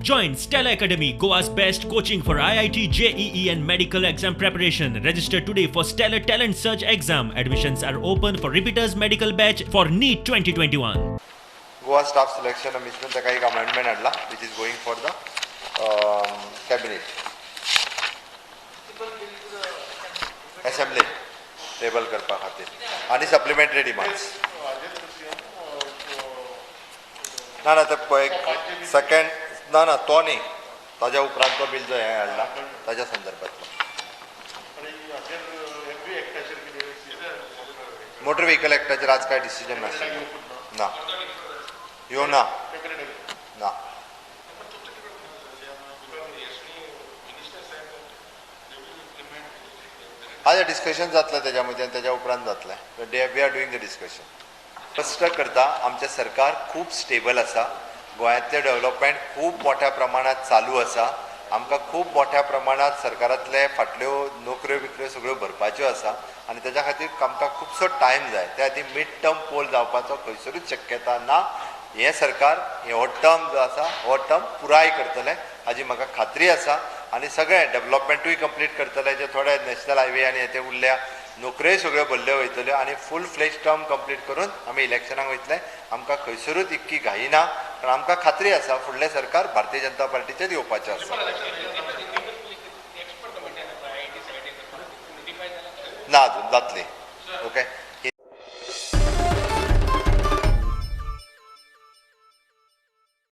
Join Stellar Academy, Goa's best coaching for IIT, JEE, and medical exam preparation. Register today for Stellar Talent Search exam. Admissions are open for repeaters medical batch for NEET 2021. Goa staff selection commission ताका एक amendment हाडला which is going for the cabinet assembly table करपा खातीर आनी supplementary demands. ना ना, ते पळय सेकंड ना ना तो न्ही, ताज्या उपरांत तो बील जो हें हाडला ताज्या संदर्भातलो. मोटर व्हेकल एक्टाचेर आज काय डिसिजन नाशिल्लें ना, येवं ना ना. आज डिस्कशन जातलें तेज्या मदीं आनी तेज्या उपरांत जातलें. We are doing the discussion. स्पश्ट करता आमचें सरकार खूब स्टेबल आसा. गोंयांतलें डेव्हलपमेंट खूब मोठ्या प्रमाणांत चालू आसा. आमकां खूब मोठ्या प्रमाणांत सरकारांतले फाटल्यो नोकऱ्यो बिकऱ्यो सगळ्यो भरपाच्यो आसा आनी तेज्या खातीर आमकां खुबसो टायम जाय. त्या खातीर मिड टर्म पोल जावपाचो खंयसरूच शक्यता ना. हें सरकार हो टर्म जो आसा हो टर्म पुराय करतलें हाजी म्हाका खात्री आसा आनी सगळें डेव्हलपमेंटूय कंप्लीट करतले. जे थोडे नॅशनल हायवे आनी हे ते उरल्या नोकऱ्योय सगळ्यो भरल्यो वयतल्यो आनी फूल फ्लेज टर्म कंप्लीट करून आमी इलेक्शनाक वयतले. आमकां खंयसरूच इतकी घाई ना, कारण आमकां खात्री आसा फुडलें सरकार भारतीय जनता पार्टीचेंच येवपाचें आसा. ना अजून जातली.